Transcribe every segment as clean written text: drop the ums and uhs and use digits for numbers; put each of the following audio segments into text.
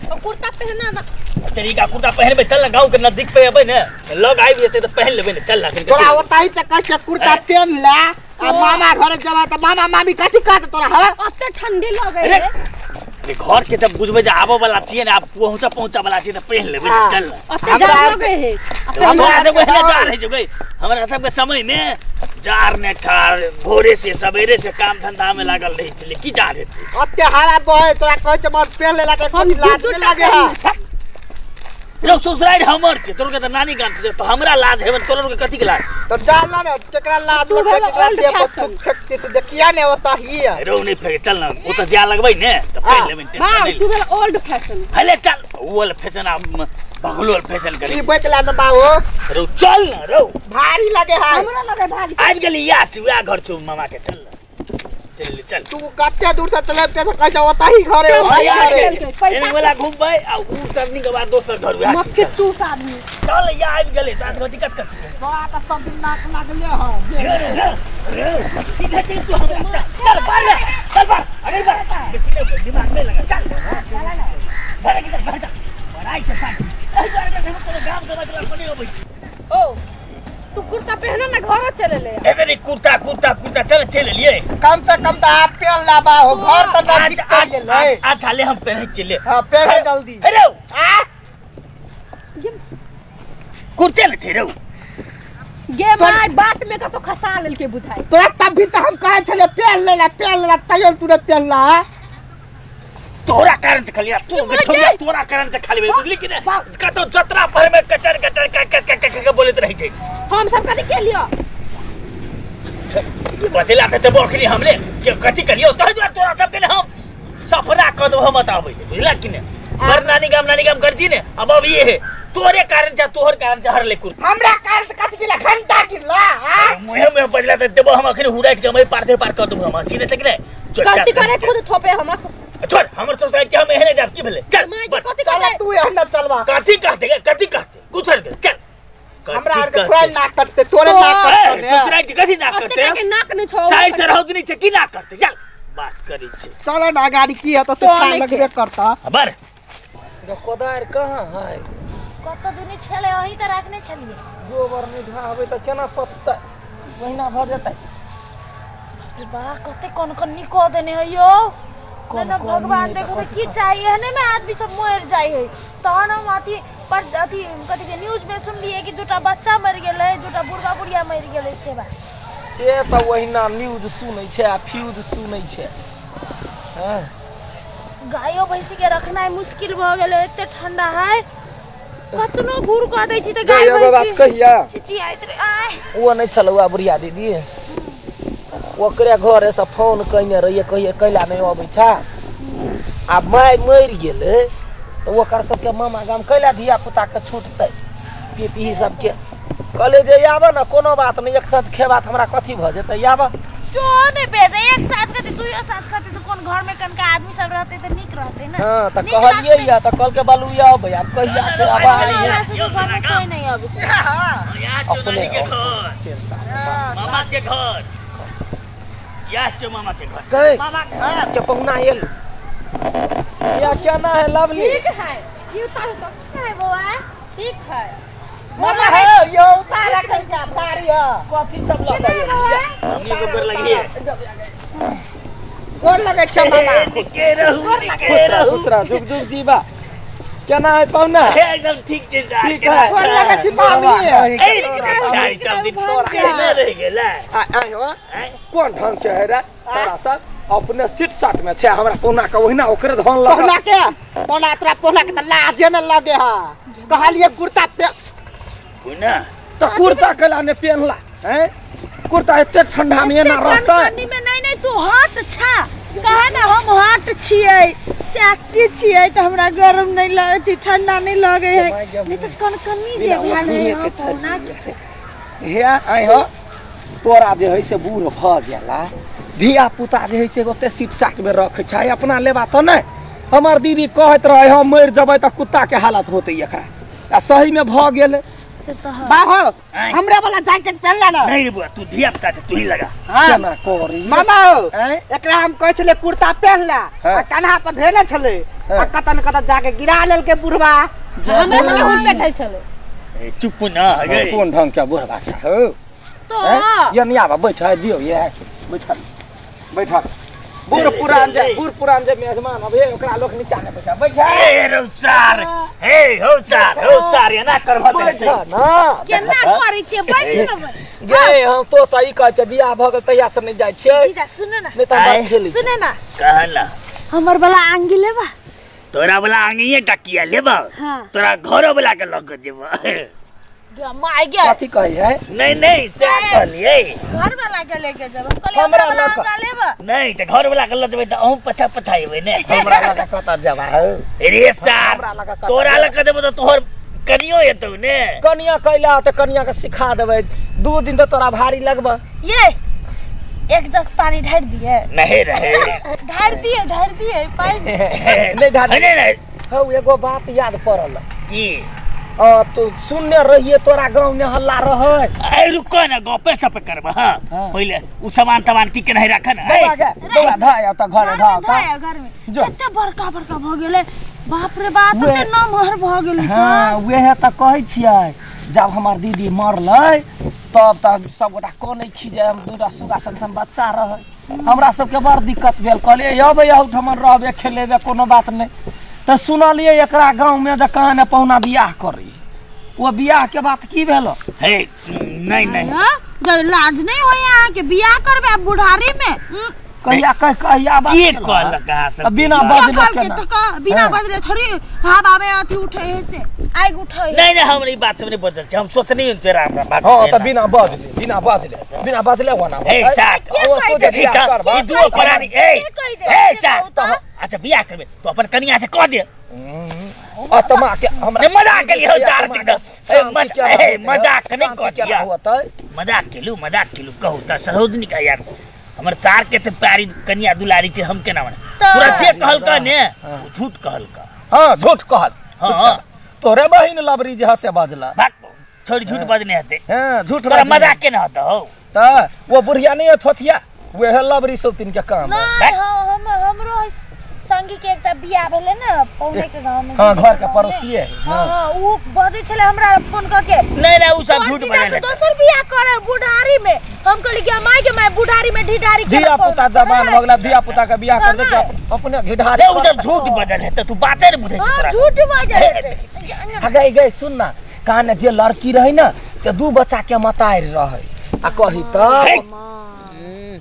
कुर्ता पहना ना तरीका कुर्ता पहनबे चल ना गांव के नजदीक पे अबे ने लग आबि जेतै त पहन लेबे ने चल ना तोरा ओताही त कहै छै कुर्ता पहन ले आ मामा घर जबा त मामा मामी कथि कहत तोरा ह ओते ठंडी लगे रे रे घर के जब बुझबे जे आबो वाला छियै ने आब पहुंचा पहुंचा वाला छियै त पहन लेबे चल ना ओते जाड़ लगे हे हमरा सब के जा रहे जो गई हमरा सब के समय में जार ने ठार भोरे से सवेरे से काम धंधा में लागल रही छलै की जार हेतै ओते हवा बहे तोरा कहै छै मत पहन लेला के कथि लाज नै लागे ह रौ ससुरारि हमर छै तोर के त नानी गाम छै त हमरा लाज हेबन तोर के कथि के लाज त जाल ना केकरा लाज लगे केकरा देह पर थूक फेकते से देखिया ने ओता ही रौ नै फेक चल ना ओ त जा लगबै ने त पहन लेबै टेंशन नै तू भेल ओल्ड फैशन हले चल ओल्ड फैशन आ बगलोल फैशन करे की बैकला न बाबू रौ चल ना रौ भारी लगे है हमरा लगे भारी आबि गेली या छी वएह घर छौ मामा के चल चल चल तू कते दूर से चलेब के कहै छै ओता ही घरे पैसा वाला घुमबै आ उ टर्निंग के बाद दोसर घर वएह मक्के चूस आदमी चल या आबि गेलै त आज दिक्कत कथि तोरा त सब दिन नाक लागले ह रे रे सीधे चल तू हमरा चल पार ले चल पार अरे बार बेसी दिमाग नहीं लगा चल भरे के भरे जा बड़ाई छै पार एहि दुआरे के हम कोनो गाम के मतलब कोनी अबै ओ तू कुर्ता पहना ना घर चले ले एबे रे कुर्ता कुर्ता कुर्ता चल चले लिए कम से कम त आप पहन लाबा हो घर त नजदीक चल ले अच्छा ले हम पहने चले हां पहन जल्दी अरे आ कुर्ते ले थे रे गे my बाट में का तो खसा लेल के बुझाई तोरा तब भी त हम कहै छले पहन लेला पहन लेला तैयो तू ने पहनला तोरा कारण से खाली तू छोड़िया तोरा कारण से खाली बुझली कि ने कतौ जतरा पर में कटर कटर क क क क बोलत रही छै हम सब कथि के लियो ये बतेला त देबो अखनी हमले के कथि करियो तोरा तोरा सब के ने हम सफरा क दो हम बताबै बुझला कि ने पर नानी गाम करजी ने अब अब ये है तोरे कारण से तोहर कारण से हर ले कुर्ता हमरा कारण से कथि केला घंटा गिरला हां मुहे में बजला त देबो हम अखनी हुराइट के हम पार से पार कर दबो हम चिने छै कि ने गलती करे खुद थोपे हम छोड़ हमर सोसाइटी हम एहने जाब की भेले चल चल तू एहने चलबा कथि कहते कथि कहते कुछ के चल हमरा आर के थोड़ा नाक कटते तोरे नाक कटते सोसाइटी कथि नाक कटते के नाक नै छौ साइड से रहौद नै छै की नाक कटते चल बात करै छै चल ना गाड़ी की है त सुखा लगबे करता बर कोदार कहां है कत दुनी छले अही त राखने छलिए गोबर नै ढाबे त केना पततै महीना भर जेतै बा कते कोन कन्नी क देने है यो ना भगवान देखो की चाहिए है में आदमी सब मर जाय है तहन हम अथी पर अथी कथि के न्यूज़ में सुनलिए कि दूटा बच्चा मर गेलै दूटा बुढ़वा बुढ़िया मर गेलै से बात से त ओहिना न्यूज़ सुनै छै आ फ्यूज सुनै छै हां गायो भैंसी के रखनाइ मुश्किल भ गेलै एते ठंडा है कतनो घूर क दै छी त गाय एगो बात कहिया चिचियाइत रहे आय ओ नै छलौ बुढ़िया दीदी ओकरे घरे से फोन कइने रहिए कहिए कैला नहीं अबै छा आ my मरि गेलै त ओकर सबके मामा गाम कैला धिया पुता के छूटतै पीपी सबके कहले जे आब न कोनो बात नहीं एक साथ खेबा त हमरा कथी भ जेतै आब जो नै बेजे एक साँझ खाते दुइयो साँझ खाते त कोन घर में कनका आदमी सब रहते त नीक रहते ना हां त कहलियै या त कल के बालू आबै आब कहिया से अब हमरा सब घर में कोई नहीं आबै अपने के घर मामा के घर या छो मामा के घर गए मामा के घर के पहुना आयल या क्या ना है लवली ठीक है ई उतार तो है बौआ ठीक है मामा है यो उतार रखन का भारी है कथि सब लगे हमनी को गोर लगी है गोर लगे छै मामा के रहू के रहू खुश रह जुग जुग जीवा क्या ना है पहुना एकदम ठीक छै ठीक है गोर लगे छै मामी ए सब दिन तोरा रह गेला आ हो कोन ढंग के है रे तोरा सब अपने सीट साट में छै हमरा पहुना के ओहिना ओकरे धन लगा पहुना के पहुना तोरा पहुना के त लाजे न लगे हा कहलिए कुर्ता पे पुना त कुर्ता कैला ने पहनला हैं कुर्ता एते ठंडा में ना रहता ठंडी में नहीं नहीं तू हट छा कहा ना हम हट छियै सेक्सी छियै त हमरा गरम नहीं लगे ठंडा नहीं लगे है नहीं त कनकनी जे भेल है पहुना हे आइ हो तोरा जे है से बूढ़ भ गेला धिया पुता जे है से ओते सीट साट में रखे छै अपना लेबा त नै हमर दीदी कहैत रहे हम मरि जबै त कुत्ता के हालत होतै एकरा आ सही में भ गेलै बाहो हमरा वाला जैकेट पहनला ना नहीं रे बुआ तू धिया पुता तू ही लगा हां केना करी मामा हो आँय? एकरा हम कहै छले कुर्ता पहनला हाँ। आ कन्हा पर धेने छले आ कतन कतन जाके गिरा लेलके बुढ़वा हमरा संगे हुल बैठल छलै। चुप ना गे कोन ढंग के बुढ़वा छ हो तो ये नहीं आवा बैठ दियो ये बैठ बैठ बूढ़ पुरान जे बूढ़ पुरान जे मेजमान अबे ओकरा लोक नीचा ने बैठा बैठ ए रौ सार हे हो सार हो सार एना करबा बैठ ना केना करै छियै बैस न गे हम तो त ई कहै छै बियाह भ गेल तहिया से नहीं जाइ छियै जीजा सुन न नहीं त हम खेली सुन न कहला हमर वाला आंगी लेबा तोरा वाला आंगिए टकिया लेबा। तोरा घरो वाला के लग जेबा my गे कथि कहै है नहीं नहीं से कहलिए घर वाला के लेके जब हम कहलिए हमरा वाला लेबा नहीं त घर वाला के ल जेबै त अहूं पछा पछा एबै ने हमरा लगा कत जबा हो रे सार तोरा लग जेबै त तोहर कनियो एतौ ने कनिया कैला त कनिया के सिखा देबै 2 दिन त तोरा भारी लगबा ये एक जग पानी ढार दिए नहीं रहे ढार दिए पानी नहीं ढार नहीं नहीं हौ एगो बात याद पड़ल की तो सुनने रहिए तोरा गांव में हल्ला रहे ए रुको ना गपे सब करबा। हां पहिले उ सामान तमान की के नहीं राख ना बौआ के बौआ धाय त घर धाव त घर में कते बड़का बड़का भ गेलै बाप रे बाप त नमहर भ गेलै। हां उहे त कहै छियै जब हमर दीदी मरलै तब त सब गोटा कोनै खीजे हम दूटा सुगा सन सन बच्चा रहे हमरा सबके बड़ दिक्कत भेल कहलियै अबै अहुठमन रहबे खेलेबे कोनो बात नहीं त सुनलियै एकरा गांव में जे कहाँ ने पहुना बियाह करी वो बियाह के बात की भेल हे नहीं नहीं हां लाज नहीं होय अहाँ के बियाह करबे बुढ़ारी में कहिया कह कहिया बात के कहलक अहाँ सब बिना बजले के तो कह बिना बजले थोड़ी हवा में अथी उठे है से आग उठे नहीं नहीं हमरा ई बात सब नहीं बदल छै हम सोचनी छै राम राम बात हां त बिना बजले बिना बजले बिना बजले होना ए साथ ओ तो बियाह करबा ई दुओ प्राणी ए ए साथ अच्छा बियाह करबे तो अपन कनिया से कह दे आत्मा के हमरा नहीं मजाक के लिए चार दिन ए मत ए मजाक नहीं कह दिया मजाक केलू कहू त सरोजनी का यार हमर सार के ते प्यारी कनिया दुलारी छै हम केना बना तोरा जे कहलका ने झूठ कहलका। हां झूठ कहल हां तोरे बहिन लबरी जे हसे बजला भाग छोड़ झूठ बजने हते। हां झूठ तोरा मजाक केना होत हो त वो बुढ़िया नहीं थोथिया वेहे लबरी सौतिन के काम नहीं हम हमरो संगी के एकटा बियाह भेलै ने पौने के गांव में। हां घर के पड़ोसिए। हां हां उ बजै छलै हमरा फोन क के नहीं नहीं उ सब झूठ बजै दोसर बियाह करे बुढ़ारी में हम कहली कि माई के माई बुढ़ारी में ढिढारी के धिया पुता जवान हो गेला धिया पुता के बियाह कर दे अपने ढिढारी उ सब झूठ बजल है त तू बाते ने बुझै छै तोरा झूठ बजल है। आ गई गई सुन ना काने जे लड़की रहे ना से दू बच्चा के मतारि रहे आ कही त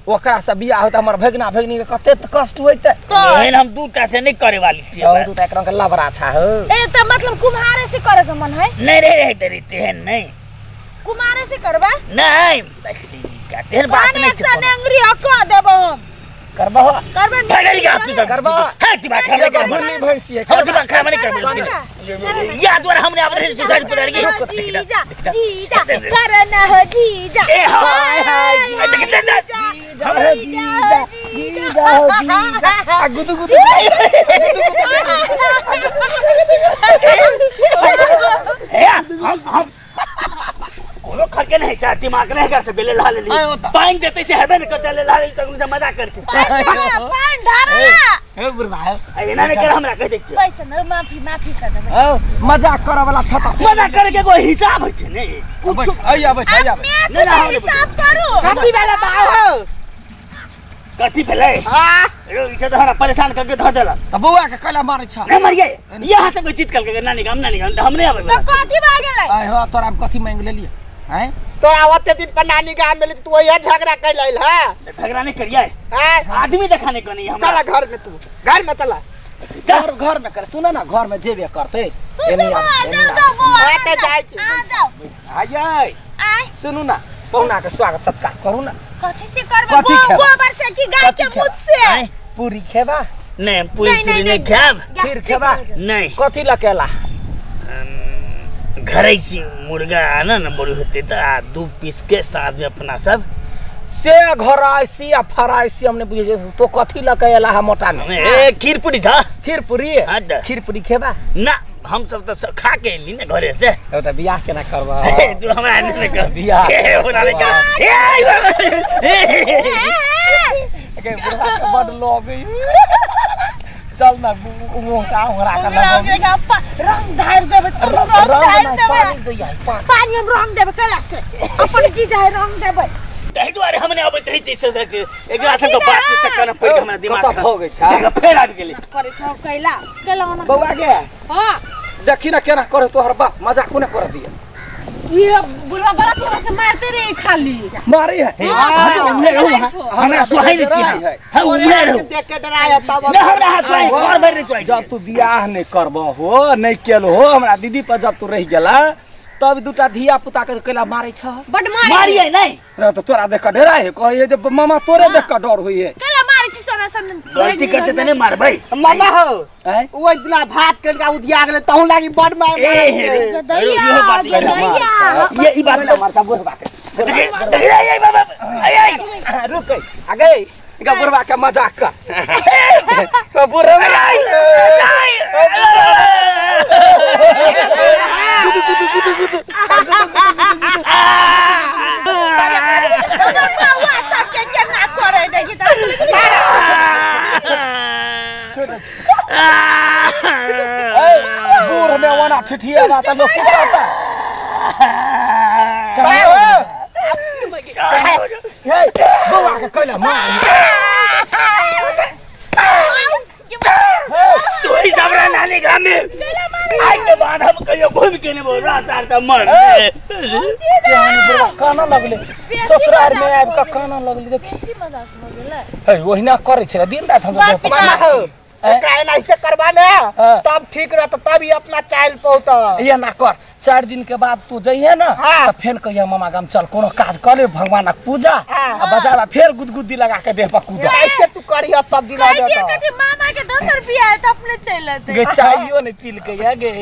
ओकरा से बियाह होत हमर भगना भगनी के कते कष्ट होइते एहन हम दूटा से नहीं करे वाली छियै दूटा एक रंग के लबरा छा हो ए त मतलब कुम्हारे से करे के मन है नहीं रे रे तेरी तेहन नहीं कुम्हारे से करबा नहीं का तेहन बात नहीं छै नेंगरी हक देबो हम करबा करबा भगरी गा तू करबा हे दिमाग खराब कर भुन्नी भैंसी है हम दिमाग खराब नहीं करबे या द्वारा हमने अपने सुधार पुधार की जीजा जीजा करना हो जीजा ए हाय हाय जीजा जीजा जीजा हो जीजा आ गुदु गुदु हे हम कोनो खरके नहीं सर दिमाग नहीं करते बेले ला ले पानी देते से हेबे नहीं करते ले ला ले तक से मजाक करके पानी ढारला हे बुढ़वा एना नहीं कर हमरा कह दे छियै पैसा न माफी माफी कर देबै ओ मजाक करे वाला छता मजाक करे के कोई हिसाब होइ छै ने कुछ आइ आबै छै आइ नहीं हिसाब करू कथी वाला बाव हो कथी भेलै हां रो ई से त हमरा परेशान करके धऽ देलक त बौआ के कैला मारै छ नहीं मारिए यहाँ से कोई जीत कल नानी गाम नानी गाम त हम नहीं आबै त कथी भऽ गेलै आइ हो तोरा हम कथी मांगि लेलियै हैं तोरा ओते दिन पर नानी गाम मिली तू ओहे झगड़ा कर लेल है झगड़ा नहीं करिए आदमी दिखाने को नहीं हमरा चला घर में तू घर में चला घर घर में कर सुन ना घर में जेबे करते एनी आ आ जाय छी आ जाओ आय आय सुनू ना पहुना के स्वागत सत्कार करू ना कथी से करबे गोबर से कि गाय के मुंह से पूरी खेबा नहीं पूरी सूरी नहीं खाब खीर खेबा नहीं कथी लकेला घरे से मुर्गा आना ना बड़ी होते त आ दू पीस के साथ में अपना सब से घराइसी आ फराइसी हमने बुझे तो कथी लकेला हा मोटा में ए खीर पूरी था खीर पूरी खीर पूरी खेबा ना हम सब त खा के एली ने घरे से ओ त बियाह केना करबा तू हमरा नहीं कर बियाह ए होला नहीं कर ए के बुढ़ा के बड लोग चल ना उंगरा उंगरा के लगा रंग धार देबे चल रंग धार देबे पानी हम रंग देबे कैला से अपन जीजा है रंग देबे तही दुआरे हमने आबैत रही जैसे के एकरा सब के बात के चक्कर में पड़ के हमरा दिमाग खत्म हो गई छा फेर आबि गेलै करे छौ कैला कैला ना बौआ गे हां देखी ना केना करे तोहर बाप मजाक कोने कर दिया ये बुढ़वा बड़ा तोरा के मारते रे खाली मारे है हमरा सुहाई नहीं छी हां उहे रहो देख के डराया तब ना हमरा हाथ सुहाई घर भर नहीं सुहाई जब तू बियाह नहीं करबो हो नहीं केलो हो हमरा दीदी पर जब तू रह गेला तब दूटा धिया पुता के कैला मारे छ बड मारे मारिए नहीं त तोरा देख के डराय है कहे जे मामा तोरे देख के डर होई है कैला मारे छी सोना सन गलती करते त नहीं मारबै मामा हो हैं ओ इतना भात कर के उधिया गेले तहु लागी बड मार ए गदैया गदैया ये ई बात मारता बुढ़वा के ए ए बाबा ए ए रुक आ गई इनका बुढ़वा के मजाक कर बुढ़वा गुदु गुदु गुदु गुदु बौआ सब के केना करे देखी त बूढ़ में ओना ठिठिया बात लोग की करता हे बौआ के कैला मार तू ही सबरा नानी गाम में आज के बाद हम कहियो घूम के नहीं बोल रात आर त मर काना लगले ससुराल में आबि के काना लगले देख बेसी मजाक हो गेलै हे ओहिना करै छले दिन रात हम मामा हो एकरा एनाहिते करबा ने तब ठीक रहत तब ही अपना चाइल पौत ये ना कर 4 दिन के बाद तू जइहे ना हाँ। त फेन कहिया मामा गाम चल कोनो काज कर ले भगवानक पूजा आ बजाबा फेर गुदगुदी लगा के देह पर कूद एनाहिते तू करिह तब दिन कह दिया कथी मामा के दोसर बियाह है त अपने चलि एतै गे चाहियो नहीं तिल के या गे।